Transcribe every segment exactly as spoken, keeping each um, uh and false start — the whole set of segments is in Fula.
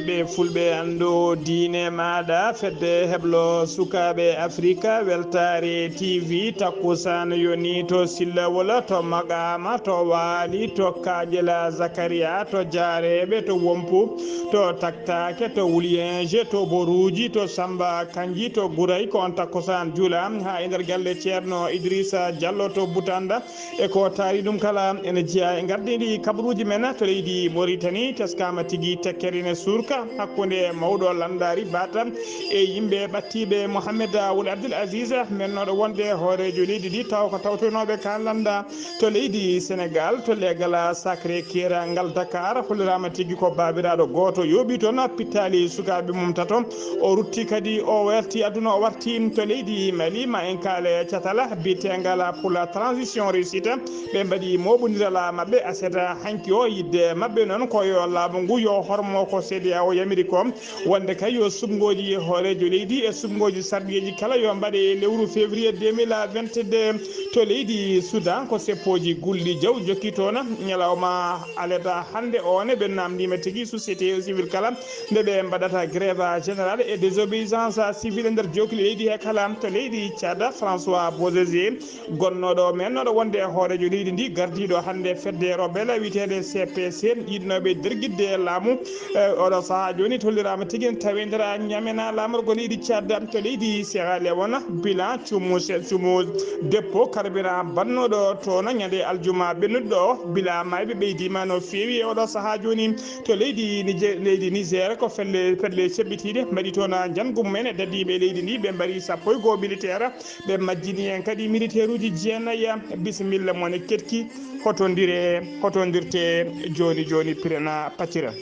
Ɓe fulɓe anndu diine maaɗa, fedde heblo sukaaɓe Afrika, weltaare T V, takkusaan yoni to Sillawol, to Maqaama, to Waali, to Kaaƴela Zakariya, to Jaareeɓe, to Wompu, to Taktaake, to Wuliyeŋje, to Boruuji, to Samba Kanji, to Guray, ko on takkusaan juula haa e nder galle Ceerno Idrissa Diallo to Butanda. E ko taari ɗum kala, ene jeyaa e ngardiiɗi kabaruuji men to leydi Mauritanie, teskaama tigi tekkere ne suurka hakkunde mawɗo lanndaari Bata e yimɓe ɓattiiɓe Mohamed Wul Abdul Aziz, mennooɗo wonde hooreejo leydi ndi, taw ko tawtoynooɓe ka lannda to leydi Senegal, to leegal Sacré Cœur ngal Dakar, holliraama tigi ko baabiraaɗo gooto yooɓii toon, pittaali sukaaɓe mum tato. O rutti kadi, o werti aduna, o warti to leydi Mali. Ma en kaale catal biyeteegal pour la transition réussite. Ɓe mbaɗi mooɓondiral maɓɓe aset hanki o. Yidde maɓɓe noon ko yo laamu ngu yo hormo ko C E D E A O yamiri ko, wonde kay yo suɓngooji hooreejo leydi e suɓngooji sarɗiyeeji kala yo mbaɗe e lewru février deux mille vingt-deux to leydi Soudan. Ko seppooji gulɗi jaw jokki toon. Ñalawma aleda hannde o ne, ɓe naamndiima tigi société civile kala nde ɓe mbaɗata grève générale et désobéissance civile e nder jookli leydi he kala to leydi Tchad. François Bozizé, gonnooɗo mennooɗo wonde e hooreejo leydi ndi, gardiiɗo hannde fedde rebelle wiyeteende C P C, yiɗnooɓe dergitde laamu, e oɗo sahaa jooni, tolliraama tigi ne tawi nder ñamena laamorgo leydi Tchad to leydi Sierra Leone. Bilan cumu se-, cumu depot carburant bannooɗo toon ñande aljuma ɓennuɗo o. Bilan maayɓe ɓeydiima no feewi e oɗo sahaa jooni to leydi Niger, leydi Niger ko felle, pelle ceɓɓitiiɗe mbaɗi toon njanngu mumen e dadiiɓe leydi ndi, ɓe mbari sappo e goo militaire. Ɓe majjini en kadi militaire'uji jeenayi. Bisimilla mon e ketki, hotondire, hotondirte jooni jooni, pirana patira.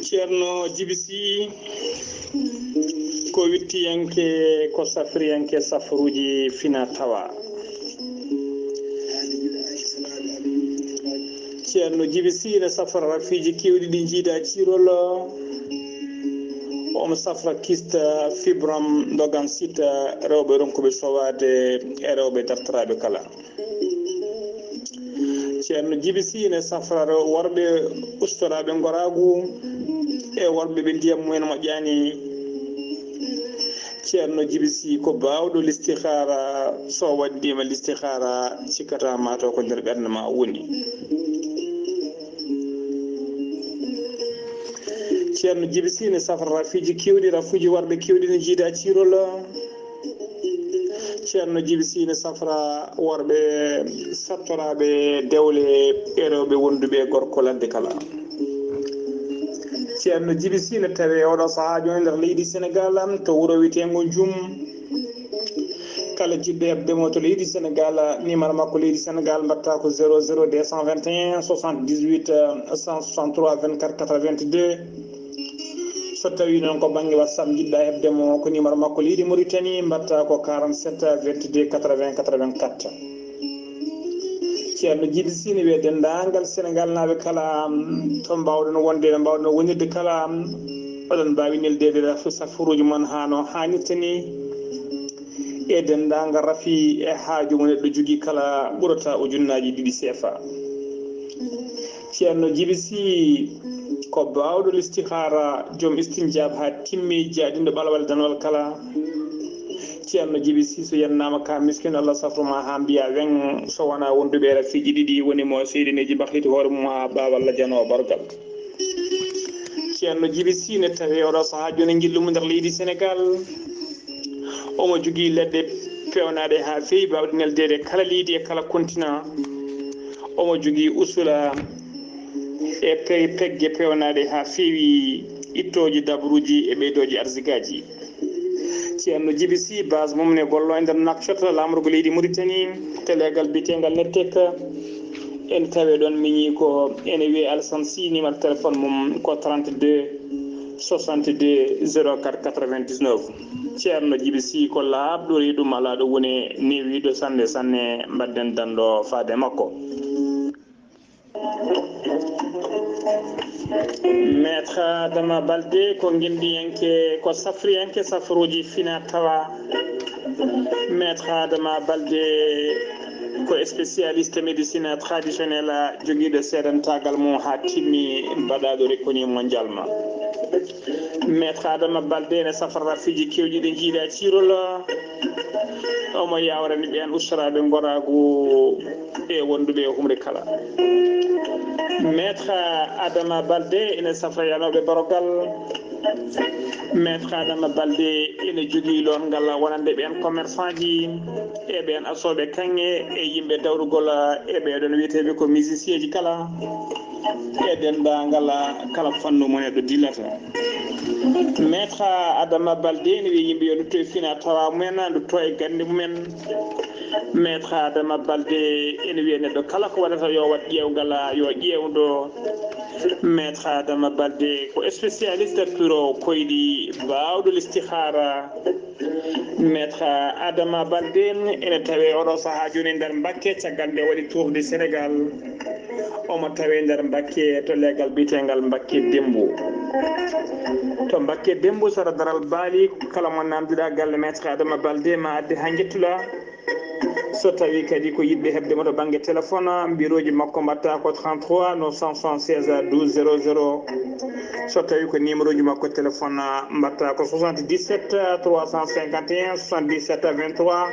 Ceerno Jibi Sy ko wittiyanke, ko safriyanke safaruuji fina tawa. Ceerno Jibi Sy ne safra rafiiji keewɗi ɗi njiida ciirol. Omo safra kista, fibrom, ndogan sita, rewɓe ronkuɓe sowaade e rewɓe dartoraaɓe kala. Ceerno Jibi Sy ne safra rew-, worɓe ustoraaɓe ngoraagu e worɓe ɓe ndiyam mumen moƴƴaani. Ceerno Jibi Sy ko baawɗo listihaara, so waɗdiima listihaara, cikkata ma taw ko nder ɓernde ma woni. Ceerno Jibi Sy ne safra rafiiji keewɗi, rafuuji worɓe keewɗi ne njiida ciirol. Ceerno Jibi Sy ne safra worɓe sattoraaɓe dewle e rewɓe wonduɓe e gorko ladde kala. Ceerno Jibi Sy ne tawe oɗo sahaa jooni nder leydi Senegal, to wuro wiyeteengo Njum. Kala jiɗɗo heɓde mo to leydi Senegal, numéro makko leydi Senegal mbaɗata ko zéro zéro deux cent vingt et un soixante-dix-huit cent soixante-trois vingt-quatre quatre-vingt-deux. So tawii noon ko bannge WhatsApp njiɗɗa heɓde mo, ko numéro makko leydi Mauritanie mbaɗata ko quarante-sept vingt-deux quatre-vingts quatre-vingt-quatre. Ceerno Jibi Sy ne wiya denndaangal Senegal naaɓe kala, mm, to mbaawɗon wonde, no mbaawɗon wonirde kala, mm, oɗon mbaawi neldeede raf-, safaruuji mon haa no haanirta ni. E denndaangal rafi e haaju mo neɗɗo jogii kala ɓurata ujunnaaji ɗiɗi seefa. Ceerno Jibi Sy ko baawɗo listihaara, joom istinjaab haa timmi, jaadinɗo ɓalwal danwal kala. Ceerno Jibi Sy, so yennaama ka miskin, Allah safru ma haa mbiya weŋ, so wonaa wonduɓe e rafiiji ɗiɗi, woni mo seydineeji bahliti hoore mum haa baawal lajjanoo bargal. Ceerno Jibi Sy ne tawi oɗo sahaa jooni ngillu mum nder leydi Senegal. Omo jogii leɗɗe peewnaaɗe haa feewi, baawɗe neldeede kala leydi e kala kontina. Omo jogii usula e pe-, pegge peewnaaɗe haa feewi ittooji dabaruuji e ɓeydooji arsigaaji. Ceerno Jibi Sy, base mum ne gollo e nder Nouakchott, laamorgo leydi Mauritanie, to leegal biyeteengal Nettec. Ene tawee ɗoon miñi ko ene wiyee Alassane Sy, numéro téléphone mum ko trente-deux Soixante-deux zéro quatre quatre-vingt-dix-neuf. Ceerno Jibi Sii ko laaɓɗo, reedu malaaɗo, woni newiiɗo sanne sanne, mbaɗden danndo faade makko. Maître Adama Balde ko ngendiyanke, ko safriyanke safruuji fina tawa. Maître Adama Balde ko spécialiste médecine traditionnelle, jogiiɗo seedantaagal mum haa timmi, mbaɗaaɗo reconnu mondialement. Maître Adama Balde ene safra rafiiji keewɗi ɗi njiidaa ciirol. Omo yaawrani ɓeen ustoraaɓe ngoraagu e wonduɓe e humre kala. Maître Adama Balde ene safra yanooɓe barogal. Maître Adama Balde ene jogii loongal wonande ɓeen commerçant ji e ɓeen asooɓe kaŋŋe e yimɓe dawrugol e ɓeeɗoon wiyeteeɓe ko musicien ji kala e denndaangal kala fannu mo neɗɗo dillata. Maître Adama Balde ene wiya yimɓe yo ndutto e fina tawa mumen, ndutto e gannde mumen. Maître Adama Balde ene wiya neɗɗo kala ko waɗata yo waɗ ƴeewgal, yo ƴeewdo. Maître Adama Balde ko spécialiste puro koyɗi, baawɗo listihaara. Maître Adama Balde ene tawee oɗo sahaa jooni nder Mbakke, caggal nde waɗi Tour du Sénégal. Omo tawee nder Mbakke to leegal biyeteengal Mbakke Dembo. To Mbakke Dembo, sara daral baali, kala mo naamndiɗaa galle Maître Adama Balde, ma adde haa njettula. So tawii kadi ko yiɗɓe heɓde mo to bannge téléphone, mbirooji makko mbaɗta ko trente-trois neuf cent soixante-seize douze zéro zéro. So tawii ko numéro ji makko téléphone, mbaɗta ko soixante-dix-sept trois cent cinquante et un soixante-dix-sept vingt-trois,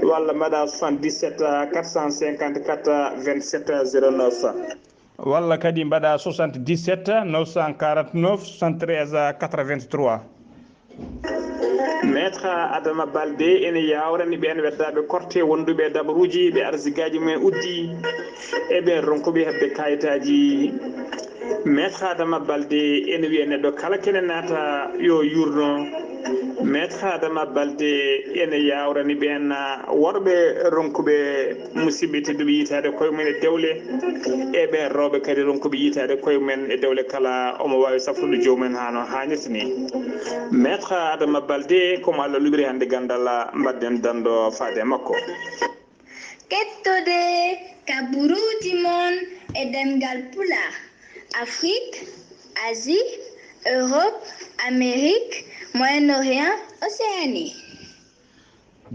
walla mbaɗa soixante-dix-sept quatre cent cinquante-quatre vingt-sept zéro neuf. Walla kadi mbaɗa soixante-dix-sept neuf cent quarante-neuf soixante-treize quatre-vingt-trois. Maître Adama Balde ene yaawrani ɓeen weddaaɓe korte wonduɓe e dabaruuji, ɓe arsigaaji mumen uddi, e ɓeen ronkuɓe heɓde kayitaaji. Maître Adama Balde ene wiya neɗɗo kala kene naata yo yuurno. Maître Adama Balde ene yaawrani ɓeen worɓe ronkuɓe musidɓe tedduɓe yiytaade koye mumen e dewle, e ɓeen rewɓe kadi ronkuɓe yiytaade koye mumen e dewle kala, omo waawi safrude joomum en haa no haanirta ni. Maître Adama Balde, ko mo Allah luɓiri hannde ganndal, mbaɗden danndo faade e makko. Kettode kaburuuji mon e ɗemngal Pulaar, Afrique, Asie, Europe, Amérique, Moyen-Orient, Océanie.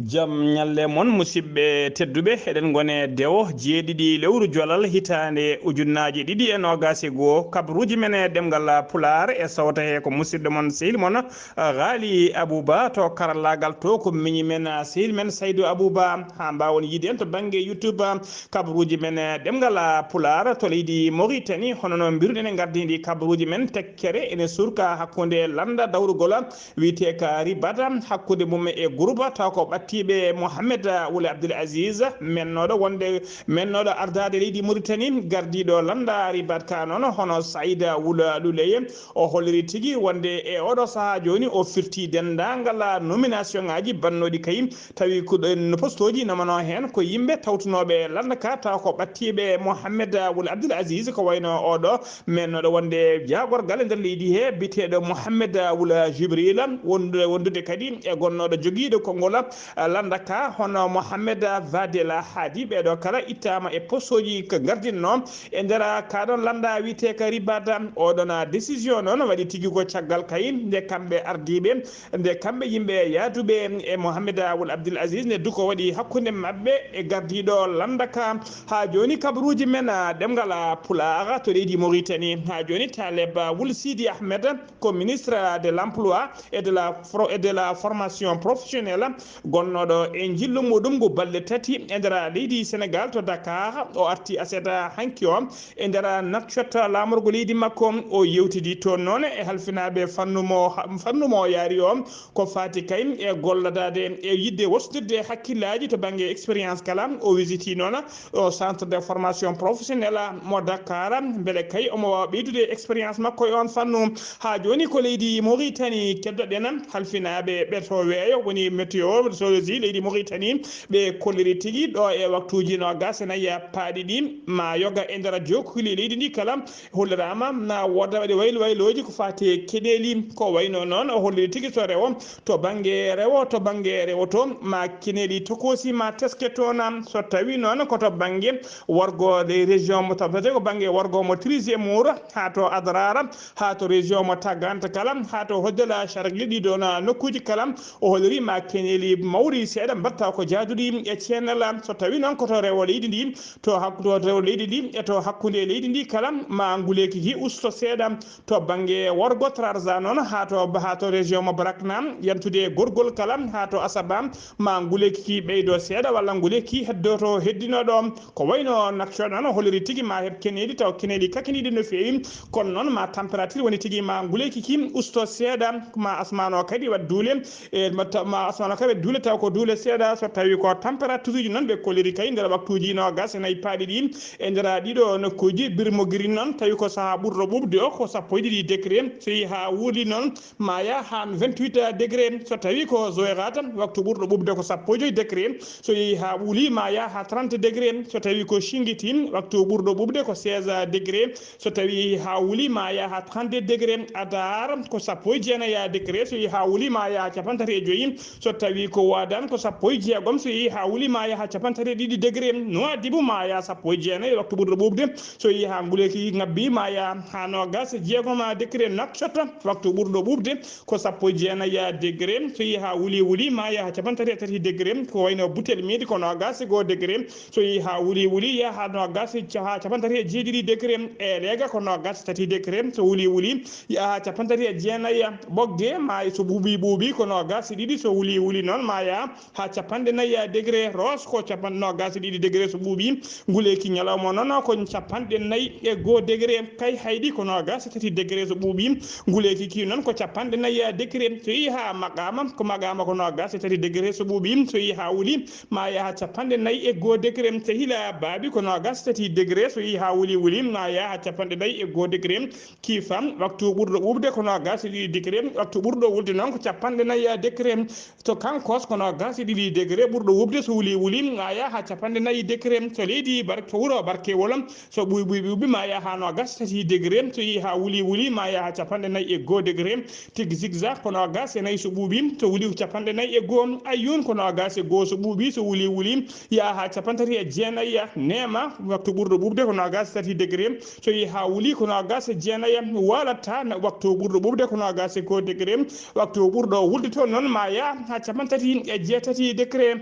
Jam ñalle mon, musidɓe tedduɓe. Eɗen ngone dewo jeeɗiɗi lewru jolal hitaande ujunnaaji ɗiɗi e noogaas e goo. Kabaruuji men e ɗemngal Pulaar e sawta he ko musidɗo mon, sehil mon, Ghali Abouba. To karallaagal to ko miñi men, sehil men Saydou Abouba. Haa mbaawon yiide en to bannge YouTube, kabaruuji men e ɗemngal Pulaar to leydi Mauritanie. Hono no mbiruɗen e ngardiindi kabaruuji men, tekkere ene surka hakkunde lannda dawrugol wiyetee ka ribat hakkunde mum e groupe, taw ko ɓattiiɓe Mohamed Wul Abdul Aziz, mennooɗo wonde, mennooɗo ardaade leydi Mauritanie, gardiiɗo lannda ribat ka noon, hono Saïd Wul Luleye. O holliri tigi wonde e oɗo sahaa jooni o firti denndaangal nomination ŋaaji bannooɗi kay, tawi ko ɗon postooji nomano heen ko yimɓe tawtunooɓe lannda ka, taw ko ɓattiiɓe Mohamed Wul Abdul Aziz, ko wayno oɗo mennooɗo wonde jaagorgal e nder leydi he, biyeteeɗo Mohamed Wul Jibril, wondude, wondude kadi e gonnooɗo jogiiɗo konngol, eh, lannda ka, hono Mohamed Vadela Hadi. Ɓeeɗo kala ittaama e postooji ko ngardinno e nder ka ɗon lannda wiyetee ka ribat. Oɗon décision noon waɗi tigi ko caggal kay nde kamɓe ardiiɓe, nde kamɓe yimɓe yahduɓe e Mohamed Wul Abdul Aziz, nde duko waɗi hakkunde maɓɓe e gardiiɗo lannda ka. Haa jooni kabaruuji men, ah, ɗemngal, ah, Pulaar to leydi Mauritanie. Haa jooni Taleb Wul Sidi Ahmed ko ministre de l'emploi et de la fro-, et de la formation professionnelle, gonnooɗo e njillu muɗum ngu balɗe tati e nder leydi Sénégal to Dakar. O arti aset hanki o e nder Nouakchott laamorgo leydi makko. O yewtidi toon noon e halfinaaɓe fannu mo, fannu mo yaari o, ko faati kay e golladaade e yiɗde wostirde hakkillaaji to bannge expérience kala. O wisiti noon o centre de formation professionnelle mo Dakar, mbele kay omo waawa ɓeydude expérience makko e on fannu. Haa jooni ko leydi Mauritanie keddoɗen, halfinaaɓe ɓe to weeyo woni météo, so Leydi Mauritanie, ɓe kolliri tigi ɗo e waktuuji noogaas e nayi paaɗi ɗi, ma yoga e nder jokkuli leydi ndi kala holliraama na wooda waɗi waylo waylooji ko faati e keneeli. Ko wayno noon o holliri tigi so rewo to bannge rewo, to bannge rewo to ma keneeli tokoosi ma teske toon, so tawi noon ko to bannge worgo de région mo tabbatee ko bannge worgo mo Trizé Mour haa to Adrara, haa to région mo Tagant kala, haa to Hoddela Chargli, ɗiɗo na nokkuuji kala, o holliri ma keneeli mawri seeɗa mbaɗta ko jaaduɗi e ceenal. So tawi noon ko to rewo leydi ndi, to hakku-, to rewo leydi ndi, e to hakkunde leydi ndi kala, ma nguleyki ki usto seeɗa to bannge worgo Trarza noon, haa to, haa to région mo Brakna, yantude e gorgol kala, haa to Asaba, ma nguleyki ki ɓeydo seeɗa, walla nguleyki heddo to heddino ɗo. Ko wayno Nouakchott noon, o holliri tigi ma heɓ keneeli, taw keneeli kakiniiɗi no feewi, kono noon ma température woni tigi ma nguleyki ki usto seeɗa, ma asmaan o kadi waɗ duule, e ma ta-, ma asmaan o kadi waɗ duule taw ko duule seeɗa. So tawi ko température uji noon ɓe kolliri kay nder waktuuji noogaas e nayi paaɗi ɗi e nder ɗiɗo nokkuuji. Birmogiri noon tawi ko sahaa ɓurɗo ɓuuɓde o ko sappo e ɗiɗi degré, so yehi haa Wuuli noon ma yaha haa vingt-huit degré. So tawi ko Zoyrate, waktu ɓurɗo ɓuuɓde ko sappo e joy degré, so yehi haa Wuuli ma yaha haa trente degré. So tawi ko Shingiti, waktu ɓurɗo ɓuuɓde ko seize degré, so tawi yehi haa Wuuli ma yaha haa trente-deux degré. Adar ko sappo e jeenayi degré, so yehi haa Wuuli ma yaha haa capanɗe tati e joy. So tawi ko Wadan ko sappo e jeegom, so yehi haa Wuuli ma yaha haa capanɗe tati e ɗiɗi degré. Nouadhibou ma yaha sappo e jeenayi waktu ɓurɗo ɓuuɓde, so yehi haa nguleyki ngabbi ma yaha haa noogaas e jeegom degré. Nouakchott, waktu ɓurɗo ɓuuɓde ko sappo e jeenayi degré, so yehi haa Wuuli Wuuli ma yaha haa capanɗe tati e tati degré. Ko wayno Boutelmidi ko noogaas e goo degré, so yehi haa Wuuli Wuuli yaha haa noogaas e ca-, haa capanɗe tati e jeeɗiɗi degré. Ellega ko noogaas e tati degré, so Wuuli Wuuli yaha haa capanɗe tati e jeenayi. Ɓogge ma so ɓuuɓi ɓuuɓi ko noogaas e ɗiɗi, so Wuuli Wuuli noon ma yaha haa capanɗe nayi degré. Roos ko capanɗe noogaas e ɗiɗi degré so ɓuuɓi. Nguleyki ñalawma noon ko capanɗe nayi e goo degré. Kayhayɗi ko noogaas e tati degré so ɓuuɓi. Nguleyki ki noon ko capanɗe nayi degré. So yehi haa Maqama, ko Maqama ko noogaas e tati degré so ɓuuɓi. So yehi haa Wuuli ma yaha haa capanɗe nayi e goo degré. Sehila Baabi ko noogaas e tati degré. So yehi haa Wuuli Wuuli ma yaha haa capanɗe nayi e goo degré. Kifa, waktu ɓurɗo ɓuuɓde ko noogaas e ɗiɗi degré. Waktu ɓurɗo wulde noon ko capanɗe nayi degré. To Kankos ko noogaas e ɗiɗi degré ɓurɗo wuuɓde, so Wuuli Wuuli ma yaha haa capanɗe nayi degré. So leydi Bar-, to wuro Barkewol, so ɓuuɓi ɓuuɓi ma yaha haa noogaas e tati degré. So yehi haa Wuuli Wuuli ma yaha haa capanɗe nayi e goo degré. Tig Zigzag ko noogaas e nayi so ɓuuɓi, so Wuuli ko capanɗe nayi e goo. Ayyun ko noogaas e goo so ɓuuɓi, so Wuuli Wuuli yaha haa capanɗe tati e jeenayi. Neema waktu ɓurɗo ɓuuɓde ko noogaas e tati degré. So yehi haa Wuuli ko noogaas e jeenayi. Walata na waktu ɓurɗo ɓuuɓde ko noogaas e goo degré. Waktu ɓurɗo wulde toon noon ma yaha haa capanɗe tati e jeetati degré.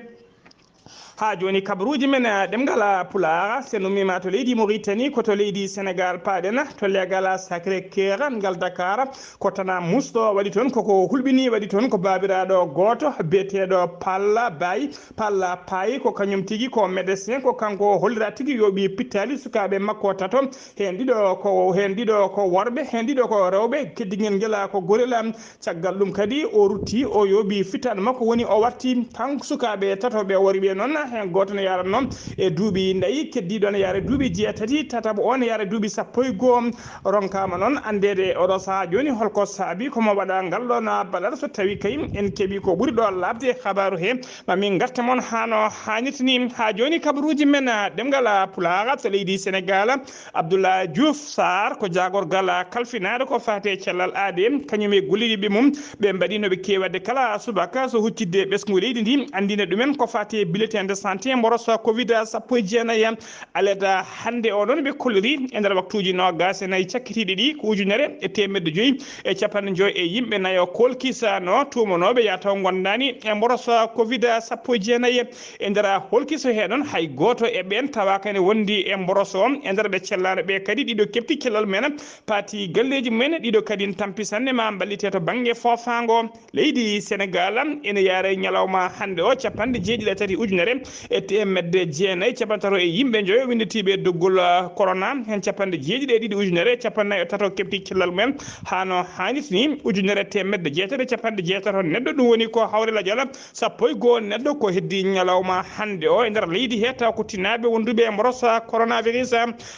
Haa jooni kabaruuji men, eh, ɗemngal, eh, Pulaar, so en ummiima to leydi Mauritanie, ko to leydi Sénégal paaɗen, to leegal, eh, Sacré-Cœur ngal Dakar, ko tanaa musɗo waɗi toon, koko hulɓinii waɗi toon, ko baabiraaɗo gooto biyeteeɗo Palla Baye. Palla Paye ko kañum tigi ko médecin, ko kanko hollira tigi yooɓi pittaali sukaaɓe makko tato, heen ɗiɗo ko, heen ɗiɗo ko worɓe, heen ɗiɗo ko rewɓe, keddigel ngel ko gorel. Caggal ɗum kadi o rutti, o yooɓi fittaandu makko, woni o warti tan sukaaɓe tato ɓe worɓe noon, heen gooto ne yaranno e duuɓi nayi, keddiiɗo ne yara duuɓi jeetati, tataɓo o ne yara duuɓi sappo e goo. Ronkaama noon anndeede oɗo sahaa jooni holko saabi ko mo waɗa ngal ɗoon ballal, so tawi kay en keɓi ko ɓuri ɗo laaɓde e kabaaru he, ma min ngarta mon haa no haanirta ni. Haa jooni kabaruuji men, ah, ɗemngal, ah, Pulaar to leydi Sénégal, Abdoulaye Diouf Sarr ko jaagorgal, ah, kalfinaaɗo ko faati e cellal aadee, kañum e gollidiiɓe mum, ɓe mbaɗi no ɓe keewi waɗde kala subaka so huccitde e ɓesngu leydi ndi, anndina ɗumen ko faati e bulletin de santé mboros covid sappo e jeenayi. Alerte hannde o noon ɓe kolliri e nder waktuuji noogaas e nayi cakkitiiɗi ɗi ko ujunere e teemedde joyi e capanɗe joyi e yimɓe nayo koolkisaano tuumanooɓe yataw ngondaani e mboros covid sappo e jeenayi. E nder hoolkiso he noon hay gooto e ɓeen tawaaka ene wondi e mboros o. E nder ɓe cellaano ɓe kadi ɗiɗo keɓti cellal men, paati galleeji mumen, ɗiɗo kadi tampi sanne ma mballite to bannge foofaango. Leydi Senegaal ene yaare ñalawma hannde o capanɗe jeeɗiɗi e tati ujunere E teemedde jeenayi capanɗe tato e yimɓe njoyo winnditiiɓe doggol, ah, corona, heen capanɗe jeeɗiɗi e ɗiɗi ujunere e capanɗe nayi e tato keɓti cellal mumen. Haa no haaniti ni, ujunere teemedde jeetati e capanɗe jeetato neɗɗo, ɗum woni ko hawre lajal sappo e goo neɗɗo ko heddii ñalawma hannde o e nder leydi he, taw ko tinaaɓe wonduɓe e mboros coronavirus.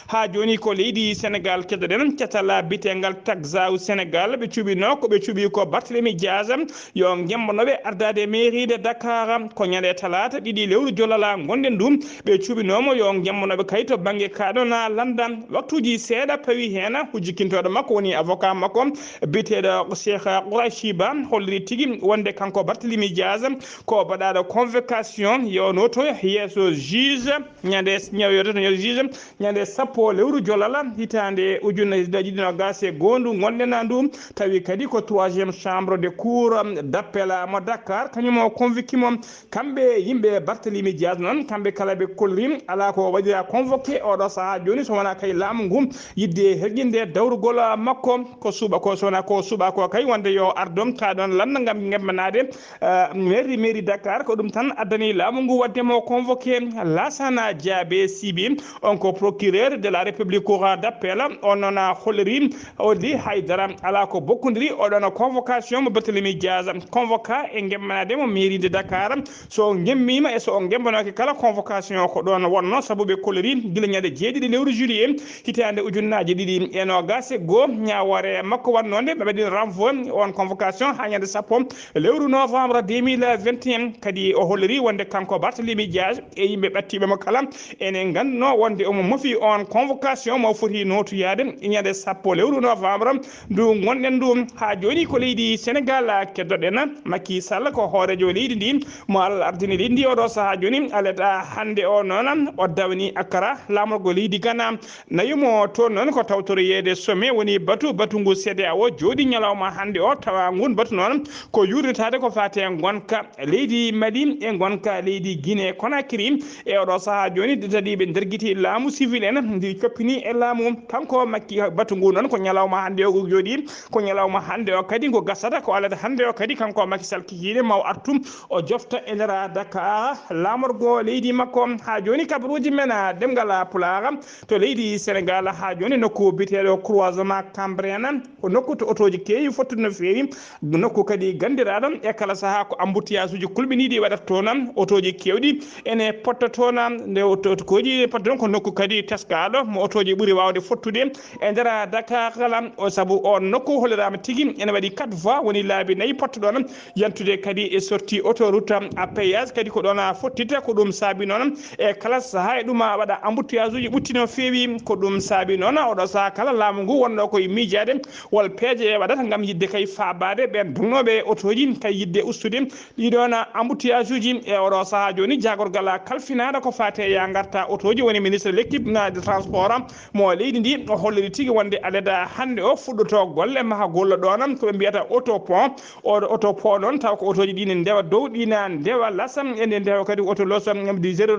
Haa jooni ko leydi Senegal keddoɗen, catal bitengal Taxawu Senegal, ɓe cuɓinoo ko ɓe cuɓi ko Barthélemy Diaz, yo ngemmbanooɓe ardaade mairie de Dakar ko ñande talaata ɗiɗi lewru jolala ngonɗen ɗum. Ɓe cuɓinooma yo ngemmbanooɓe kay to bannge kaɗo na lannda. Waktuuji seeɗa pawi heen, hujjikintooɗo makko woni avocat makko, biyeteeɗo Cheikh Qouraychi Ba, holliri tigi wonde kanko Barthélemy Diaz ko baɗaaɗo convocation, yo nooto yeeso juge ñande, yo nooto yeeso juge ñande sappo lewru jolala hitaande ujunnaji ɗiɗi nogas e goondu ngonɗen ndu, tawi kadi ko troisième chambre de cour d'appel mo Dakar, kañum o convoqué mo. Kamɓe yimɓe Barthélemy Diaz noon, kamɓe kala ɓe kolri alaa ko waɗira convoqué oɗo sahaa jooni, so wonaa kay laamu ngu yiɗde herƴinde dawrugol makko. Ko suɓa ko, so wonaa ko suɓa ko kay wonde yo ardom ta ɗoon lannda ngam ngemmanaade, eh, mairie, mairie Dakar. Ko ɗum tan addani laamu ngu waɗde mo convoqué. Lassana Diabé Siby, on ko procureur de la République cour d'appel, on noon a holliri, o di haydara alaa ko bokkondiri oɗon convocation mo Barthélemy Diaz convoqué e ngemmanaade mo mairie de Dakar. So o ngemmiima e so o ngemmbanooke kala convocation ko ɗoon wonnoo, sabu ɓe kolliri gila ñande jeeɗiɗi lewru juillet hitaande ujunnaaji ɗiɗi e noogas e goo, ñaawoore makko wannoo nde ɓe mbaɗi renvoi on convocation haa ñande sappo lewru novembre deux mille vingt et un. Kadi o holliri wonde kanko Barthélemy Diaz e yimɓe ɓattiiɓe mo kala ene nganndunoo wonde omo mofi on convocation mo foti nootoyaade ñande sappo lewru novembre ndu ngonɗen ndu. Haa jooni ko leydi Senegal keddoɗen. Macky Sall ko hooreejo leydi ndi, mo Allah ardini leydi ndi oɗo sahaa jooni. Alaa hannde o noon o dawni Accra, laamorgo leydi Ghana. Nayu mo toon noon ko tawtoroyeede sommet woni batu, batu ngu C E D E A O jooɗi ñalawma hannde o, tawa ngun batu noon ko yuurnitaade ko faati e ngonka leydi Mali e ngonka leydi Guinée Conakry. E oɗo sahaa jooni, ɗi tati ɓe ndergiti laamu civil en, ndi coppini e laamu. Kanko Macky, batu ngu noon ko ñalawma hannde o jooɗi, ko ñalawma hannde o kadi ngu gasata, ko alata hannde o kadi kanko Macky Sall kikiiɗe ma o artu, o jofta e nder Dakar laamorgo leydi makko. Haa jooni kabaruuji men, ah, ɗemngal Pulaar to leydi Senegal, haa jooni nokku biyeteeɗo Croisement Cambérène, ko nokku to otooji keewi fottude no feewi. Nokku kadi ganndiraaɗo e kala sahaa ko embouteillage uji kulɓiniiɗi waɗata toon, otooji keewɗi ene potta toon. Nde oto-, otooji potta toon ko nokku kadi teskaaɗo mo otooji ɓuri waawde fottude e nder Dakar kala. O sabu oon nokku holliraama tigi ene waɗi quatre voies, woni laabi nayi pottuɗo ɗoon yantude kadi e sortie autoroute à péage kadi ko ɗoon fottitta. Ko ɗum saabi noon e kala sahaa e ɗum waɗa embouteillage uji ɓutti no feewi. Ko ɗum saabi noon oɗo sahaa kala laamu ngu wonno koye miijaade won peeje waɗata ngam yiɗde kay faabaade ɓeen dognooɓe e otooji, kay yiɗde ustude ɗiɗoon embouteillage uji. E oɗo sahaa jooni, jaagorgal kalfinaaɗo ko faati e ya ngarta otooji, woni ministre de l'équipement de transport mo leydi ndi, o holliri tigi wonde alaa hannde o fuɗɗoto golle mahagol ɗoon ko ɓe mbiyata autopont. O autopont noon taw ko otooji ɗi ne ndewa dow, ɗi na ndewa lesa, ene ndewa kadi oto loso du zéro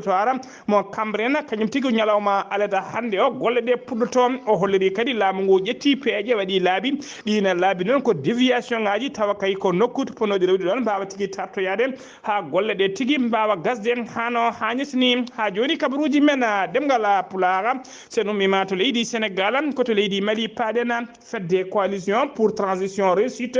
mo Cambérène, kañum tigi ñalawma alaa hannde o golle ɗe puɗɗoto. O holliri kadi laamu ngu ƴetti peeje, waɗi laabi. Ɗi na laabi noon ko déviation ngaji, tawa kay ko nokku to ponooɗi rewde ɗoon mbaawa tigi tartoyaade haa golle ɗe tigi mbaawa gasde haa no haanirta ni. Haa jooni kabaruuji men, ah, ɗemngal, ah, Pulaar, so en ummiima to leydi Senegal, ko to leydi Mali paaɗen. Fedde Coalition pour Transition Réussite,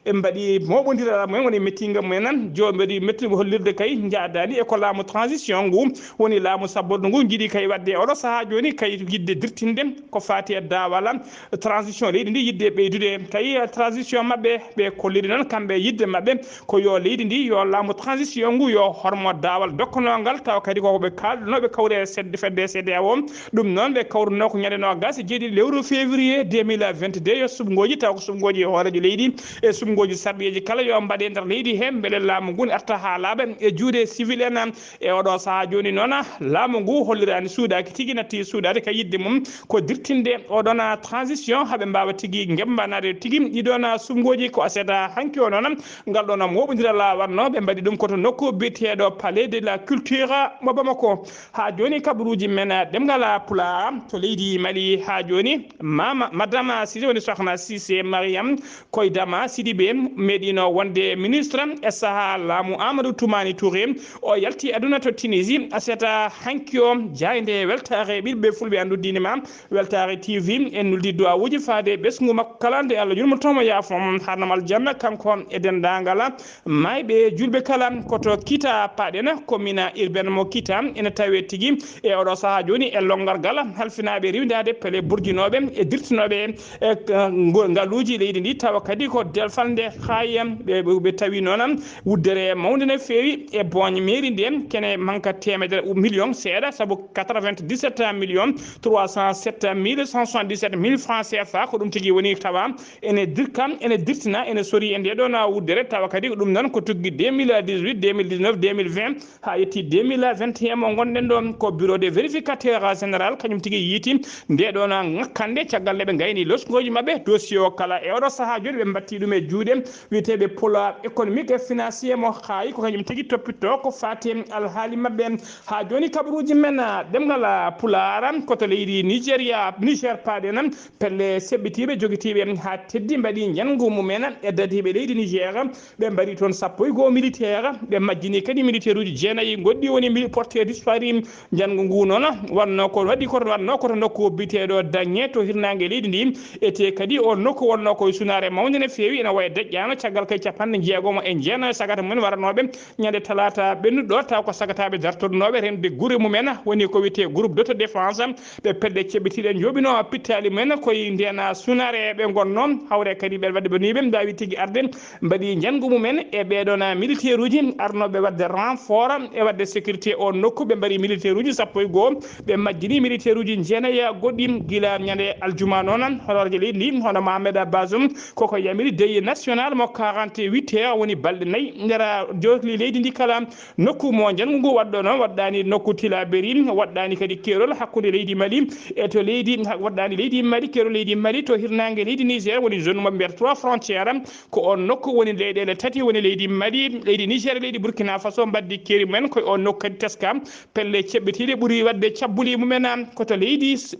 ɓe mbaɗi mooɓondiral mumen, woni mettinga mumen, jo-, mbaɗi metti hollirde kay njaadaani e ko laamu transition ngu, woni laamu sabbordu ngu, njiɗi kay waɗde oɗo sahaa jooni kay yiɗde dirtinde ko faati e daawal transition leydi ndi, yiɗde ɓeydude kay transition maɓɓe. Ɓe kolliri noon kamɓe yiɗde maɓɓe ko yo leydi ndi, yo laamu transition ngu, yo hormo daawal dokkanongal, tawa kadi koko ɓe kaalduno ɓe kawri e sedde fedde C E D E A O. Ɗum noon ɓe kawruno ko ñande noogas e jeeɗiɗi lewru février deux mille vingt-deux, yo suɓngooji, taw ko suɓngooji e hooreejo leydi e suɓngooji sarɗiyeeji kala yo mbaɗe nder leydi he, mbele laamu ngun arta haa laaɓa e juuɗe civil en. E oɗo sahaa jooni noon, laamu ngu holliraani suuɗaaki tigi, natti suuɗaade ka yiɗde mum ko dirtinde oɗon transition, haa ɓe mbaawa tigi ngemmbanaade tigi ɗiɗon suɓngooji. Ko aseeɗa hanki o noon, ngal ɗoon mooɓondiral wannoo, ɓe mbaɗi ɗum ko to nokku biyeteeɗo Palais de la Culture mo Bamako. Haa jooni kabaruuji men ɗemngal Pulaar to leydi Mali, haa jooni Mama, Madame Cissé, woni Sokhna Cissé Mariam Koydama Sidibé, meeɗiino wonde ministre e sahaa laamu Amadou Toumani Touré. O Welti aduna to Tunisie, aseta hanki o, jaaynde weltaare ɓiɓɓe fulɓe anndu diine ma, weltaare T V, en nuldi duwawuuji faade ɓesngu makko kala, nde Allah yurmotomo yaafo mo, harnam aljanna, kanko e denndaangal maayɓe julɓe kala. Ko to Kita Paɗen, commune urbaine mo Kita, ene tawe tigi e oɗo sahaa jooni e lonngal ngal, halfinaaɓe riwdaade pele burjinooɓe e dirtinooɓe e, eh, ngo-, ngaluuji leydi ndi, tawa kadi ko delfal nde haayi, ɓe, ɓe, ɓe tawi noon wuddere mawnde no feewi e booñ mairie nde, kene manka teemedere million seeɗa, sabu quatre-vingt-dix-sept millions trois cent sept mille cent soixante-dix-sept mille francs C F A, ko ɗum tigi woni tawa ene dirka, ene dirtina, ene sori e nde ɗon wuddere, tawa kadi ko ɗum noon ko tuggi deux mille dix-huit, deux mille dix-neuf, deux mille vingt, haa yetti deux mille vingt et un mo ngonɗen ɗo. Ko bureau de vérificateur général, kañum tigi yiiti nde ɗon ŋakkande, caggal nde ɓe ngayni losgooji maɓɓe dossier o kala. E oɗo sahaa jooni ɓe mbatti ɗum e juuɗe wiyeteeɓe pôle économique et financier mo haayi, ko kañum tigi toppitoo ko faati alhaali maɓɓe. Haa jooni kabaruuji men, ah, ɗemngal, ah, Pulaar, ko to leydi Nigeria, Niger paaɗen, pelle seɓɓitiiɓe, jogitiiɓe haa teddi mbaɗi njanngu mumen e dadiiɓe leydi Niger. Ɓe mbaɗi toon sappo e goo militaire, ɓe majjini kadi militaire uji jeenayi goɗɗi woni mil-, porté disparu. Njanngu ngu noon wonno ko waɗi ko, wonno ko to nokku biteeɗo Daŋŋe to hirnaange leydi ndi. Ete kadi o nokku wonno ko e sunaare mawnde no feewi, ene waya deƴƴaano caggal kay capanɗe jeegomo e jeenayo sagata mum waranooɓe ñande talaata ɓennuɗo, taw ko sagataaɓe dartornooɓe remde gure mumen, woni ko wiyetee groupe d'autodéfense. Ɓe pelle ceɓɓitiiɗe njooɓino pittaali mumen koye ndeen sunaare ɓe ngonno, hawre kadi ɓe waɗde boniiɓe mbaawi tigi arde, mbaɗi njanngu mumen e ɓee ɗoon militaire uji arnooɓe waɗde renfort e waɗde sécurité o nokku. Ɓe mbaɗi militaire uji sappo e goo, ɓe majjini militaire uji jeenayi goɗɗi gila ñande aljuma noon. Honorejo leydi ndi, hono Mohamed Bazoum, koko yamiri deuil national mo quarante-huit heures, woni balɗe nayi nder jokli leydi ndi kala. Nokku mo njanngu ngu waɗɗono, waɗɗaani nokku Tilaberi, waɗɗaani kadi keerol hakkunde leydi Mali e to leydi, waɗɗaani leydi Mali, keerol leydi Mali to hirnaange leydi Niger, woni zone mo mbiyata trois frontières. Ko on nokku woni leyɗeele tati, woni leydi Mali, leydi Niger, leydi Burkina Faso, mbaddi keeri mumen. Ko on nokku kadi teska pelle ceɓɓitiiɗe ɓuri waɗde cabbuli mumen ko to leydi s-,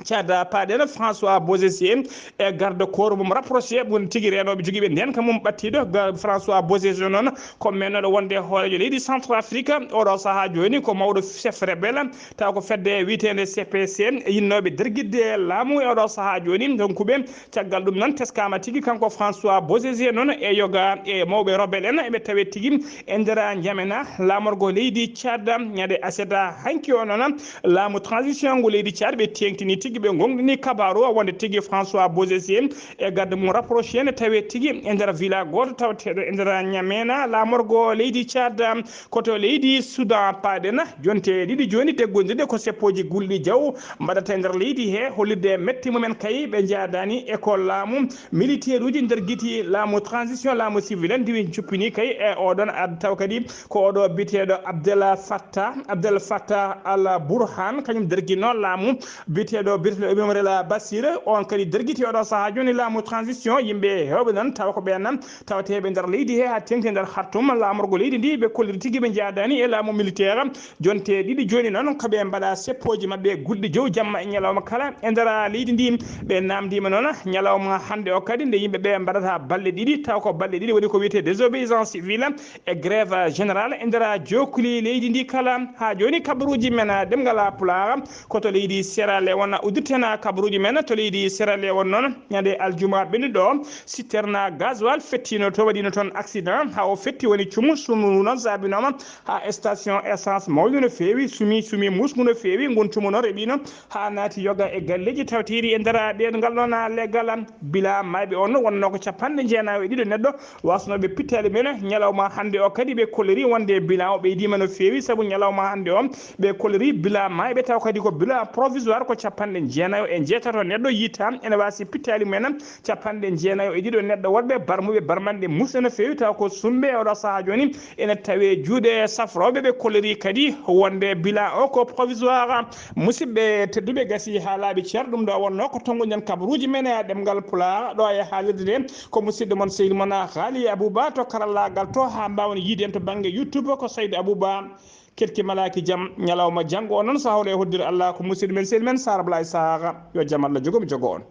Tchad. Paaɗen François Bozizé e garde corps mum rapproché, woni tigi reenooɓe jogiiɓe ndeenka mum ɓattiiɗo. Ga-, François Bozizé noon ko mennooɗo wonde hooreejo leydi Centrafrique. Oɗo sahaa jooni ko mawɗo chef rebelle, taw ko fedde wiyeteende C P C, yinnooɓe dergidde laamu e oɗo sahaa jooni. Donc ɓe, caggal ɗum noon teskaama tigi kanko François Bozizé noon e yoga e mawɓe rebelle en, eɓe tawe tigi e nder Njamena, laamorgo leydi Tchad. Ñande aseta hanki o noon, laamu transition ngu leydi Tchad, ɓe teeŋtini tigi, ɓe ngoŋɗini kabaaru o wonde tigi François Bozizé e garde mum rapproché ne tawe tigi e nder villa gooto tawateeɗo e nder Njamena, laamorgo leydi Tchad. Ko to leydi Soudan paaɗen, jonte ɗiɗi jooni deggondirde ko seppooji gulɗi jaw mbaɗata e nder leydi he, hollirde metti mumen kay ɓe njaadaani e ko laamu militaire uji nder giti laamu transition, laamu civil en ndiwi cuppini kay e oɗon ad-, taw kadi ko oɗo biteeɗo Abdel Fattah, Abdel Fattah Al Burhan, kañum dergino laamu biteeɗo, biteeɗo Ibrahim Rela Basir, on kadi dergiti oɗo sahaa jooni laamu transition, yimɓe heewɓe nan tawa ko ɓeen nan tawateeɓe nder leydi he, haa teŋti nder Khartoum, laamorgo leydi ndi, ɓe kolliri tigi ɓe njaadaani e laamu militaire. Jonte ɗiɗi jooni noon ko ɓe mbaɗa seppooji maɓɓe gulɗi jow jamma e ñalawma kala e nder leydi ndi. Ɓe naamndiima noon ñalawma hannde o kadi nde yimɓe ɓe mbaɗata balɗe ɗiɗi, taw ko balɗe ɗiɗi woni ko wiyetee désobéissance civile e grève générale e nder jookli leydi ndi kala. Haa jooni kabaruuji men ɗemngal Pulaar ko to leydi Sierra Leone uddirten kabaruuji men. To leydi Sierra Leone noon, ñande aljuma ɓennuɗo, citerne gasoil fettino to, waɗino toon accident, haa o fetti woni cumu, cumu noon saabinooma haa station essence mawɗo no feewi, sumi, sumi musngu no feewi, ngun cumu noon reɓino haa naati yoga e galleeji tawteeri e nder ɗeen ngal ɗoon leggal. Bila maayɓe on wonnoo ko capanɗe jeenayo e ɗiɗo neɗɗo wasnooɓe pittaali men ñalawma hannde o. Kadi ɓe kolliri wonde bilan o ɓeydiima no feewi, sabu ñalawma hannde o ɓe kolliri bilan maayɓe, taw kadi ko bilan provisoire, ko capanɗe jeenayo e njeetato neɗɗo yiita ene waasi pittaali men, capanɗe jeenayo e ɗiɗo neɗɗo woɗɓe barmuɓe barmanɗe musɗe no feewi, taw ko sumɓe e oɗo sahaa jooni ene tawe juuɗe safrooɓe. Ɓe kolliri kadi wonde bilan o ko provisoire. Musidɓe tedduɓe, gasi haa laaɓi cer, ɗum ɗo wonno ko tonnguɗen kabaruuji men e ɗemngal Pulaar ɗo e haalirde nde. Ko musidɗo mon, sehil mon, Haali Abouba to karallaagal to, haa mbaawen yiide en to bannge YouTube ko Saydu Abouba. Kelki malaaki jam, ñalawma janngo o noon, so hawle e hoddire Allah, ko musidɗo men, sehil men, Sara Bala Isaaxa. Yo jam Allah jogo mi jogo on.